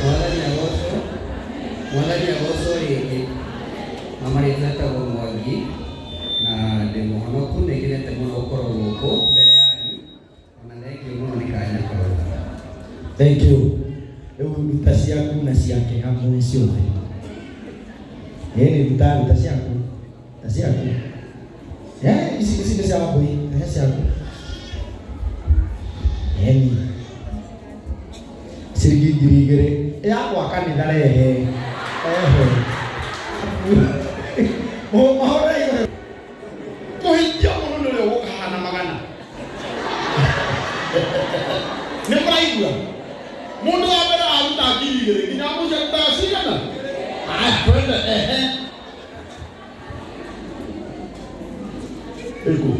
Mwathani agocwo. Mwathani agocwo rĩngĩ. Mamarĩtwa etagwo Mwangi na ndĩ mũhonoku, nĩ ngenete mũno gũkorwo gũkũ mbere yanyu, ona thengiũ mũno nĩ kanya kau. Thank you. Rĩu ruta ciaku na ciake hamwe ciothe. Ĩni ruta ruta ciaku. Ruta ciaku. Eh, ici ici nĩ cia Wambũi, rehe ciaku. Ĩni. Ciringi 2000 ya gwa kanitha rehe. Ehe. Mahũra igũrũ. Kũhingia mũno nĩ ũrĩa ũgũkahana magana. Nĩ mũraigua? Mũndũ wa mbere aruta 2000 nginya mũico arutaga cigana? Aya, twende ehe. Ĩkũ.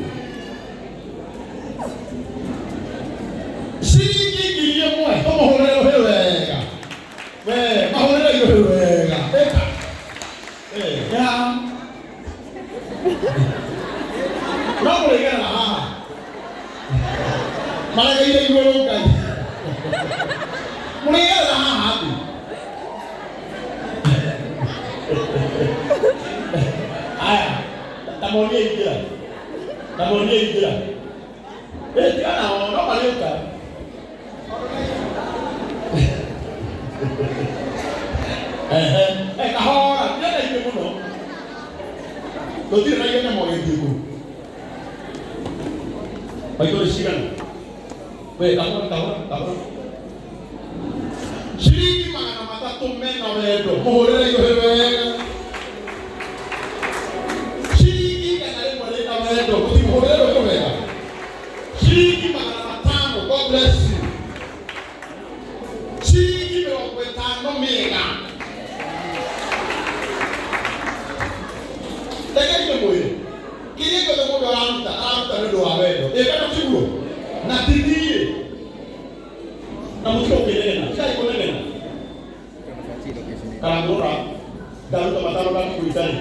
Ciringi 1000 tũmũhũrĩre rũhĩ wega. We, mahũrĩre rũhĩ wega. Ĩka. Eh, nĩ haha. No mũrĩgerera haha. Maregeire igũrũ Ngai. Mũrĩgerera haha thĩ. Aya, ta monie ingĩra. Ta monie ingĩra. Eh, tiga nao, no marĩũka. Ehe, eh, kahora, tiga na ingĩ mũno. Tũtirĩ na ihenya mwagĩthiĩ kũ. Maitũ nĩ cigana? We, kahora, kahora, kahora. Ciringi 300 mena wendo, mũhũrĩre iũhĩ wega. Ciringi 100 rĩna wendo, mũtimũhũrĩre rũhĩ wega. Ciringi 500, God bless you. Ciringi 50 mĩega. Reke ndĩmwĩre, kĩrĩa gĩothe mũndũ araruta, araruta nĩ ũndũ wa wendo. Ĩ kana tiguo? Na ti thiirĩ. Na mũtige ũkĩnegena, tigai kũnegena. Karangũra, ndaruta 5 ndatigwo itarĩ.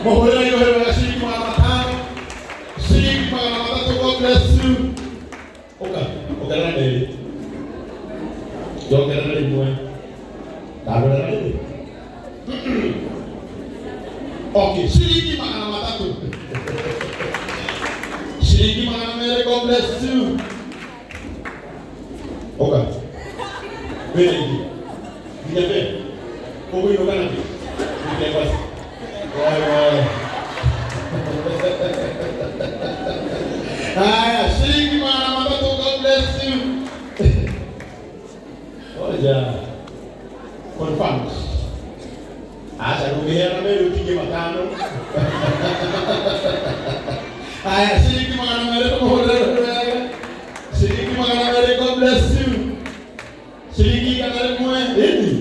Mũhũrĩre iũhĩ wega ciringi 500, ciringi 300, God bless you. Ũka, ongerera merĩ. Njongerera rĩmwe. Ndagũrĩra rĩrĩ. Okay, ciringi 300. Ciringi 200, God bless you. Oka. Wĩna ingĩ. Nginya be. Ũkũinũka na kĩ? Nginya basi. Woe woe. Haya, ciringi 300, God bless you. Oja. Confirmed. Acha ndũngĩheana merĩ ũtigie 5. Haya, ciringi 200 tũmũhũrĩre wega. Ciringi 200, God bless you. Ciringi 100, ĩni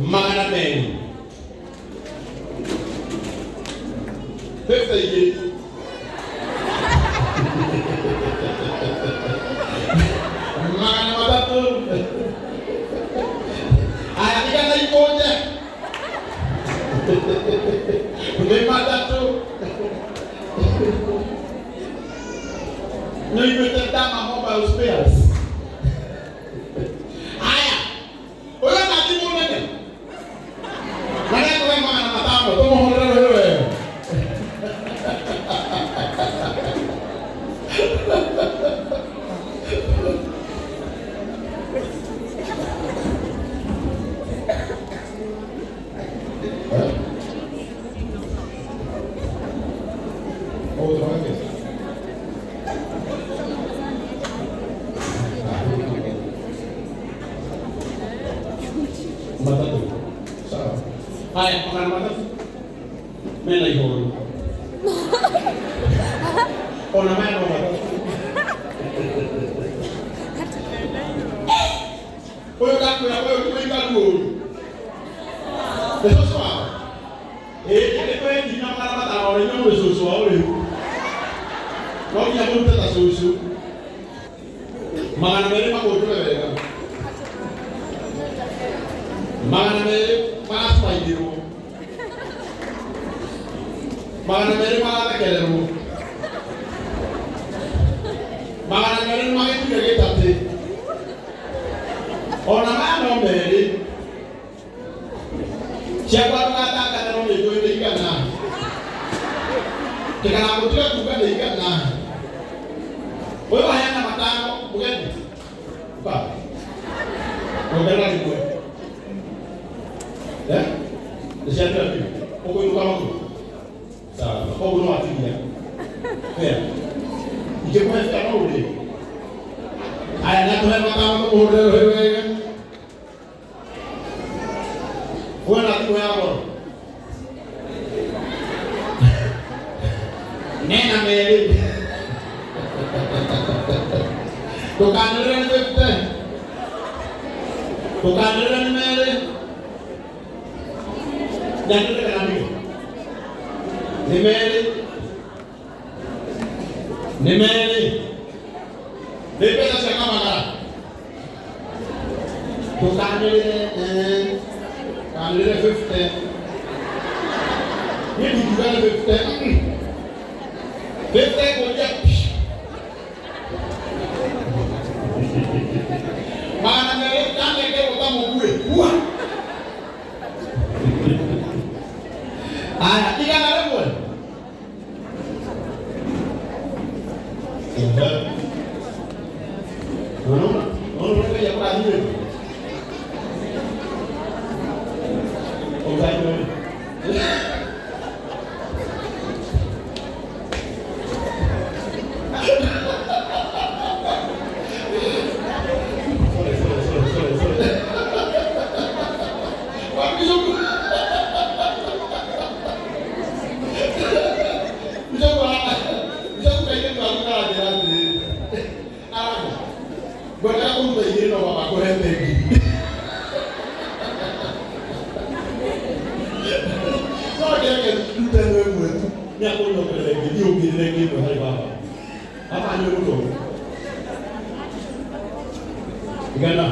200. Pesa igĩrĩ. 300. Aya, 100. Nĩ 3. Nĩ ũiguĩte Dama Mobile Spares? Aya, ũyũ na thimũ nene. Na nĩekũhe 500, tũmũhũrĩre rũhĩ wega. Oh, okay. 3. Sawa. Haya, 300. Mena ihoru. Ona maya no 3. Ũyũ ndakwĩra ũyũ ti mũikaru ũru. Nĩ cũcũ wao. Ĩĩ, nĩ kwĩ nginya 500 ona inyuĩ mũrĩ cũcũ wao rĩu. No nginya mũrute ta cũcũ. 200 makũnjũre wega. 200 maracimaithĩrwo. 200 marathekererwo. 200 nĩ magĩtuire gĩtatĩ. Ona maya no merĩ. Ciakwa ndũgatangane no nĩnjũĩ nĩ igana. Ndikanagũtige kuga nĩ igana. Ũyũ aheana matano mũgeni. Ũka. Ongerera rĩmwe. Eh? Nĩ cia biũ. Ũkũinũka magũrũ. Sawa. Koguo no watigia. Fair. Ingĩkũhe fair no ũrĩe. Aya na tũhe matano tũmũhũrĩre rũhĩ wega. Wena thimũ ya goro. Nena merĩ. Ndũkanĩrĩre nĩ 50. Ndũkanĩrĩre nĩ merĩ. Nyanĩrĩre kana ndio? Nĩ merĩ. Nĩ merĩ. Nĩ mbeca cia kamagara. Ndũkanĩrĩre kanĩrĩre 50. Niĩ ndingiuga nĩ 50. 50 kũnjia magana merĩ ndanengerwo ta mũguĩ. Ua. Aya, igana rĩmwe. Unaona? Unaona Ngai akũrathime. Ũkaimwe. Sorry, sorry, sorry, sorry, sorry. Wabisoku. Bisoku bisoku kairĩtu gaku karanjĩra atĩrĩrĩ. Aranga. Ngwendaga kũruta igĩrĩ no baba akũhete ngiri. No kĩreke ndute ĩno ĩmwe tu nĩakũnjokerera ĩngĩ thiĩ ũngĩrĩre ĩngĩ ĩmwe harĩ baba. Baba nĩ ũgũtonga. Igana.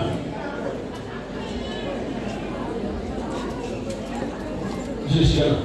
Icio cigana?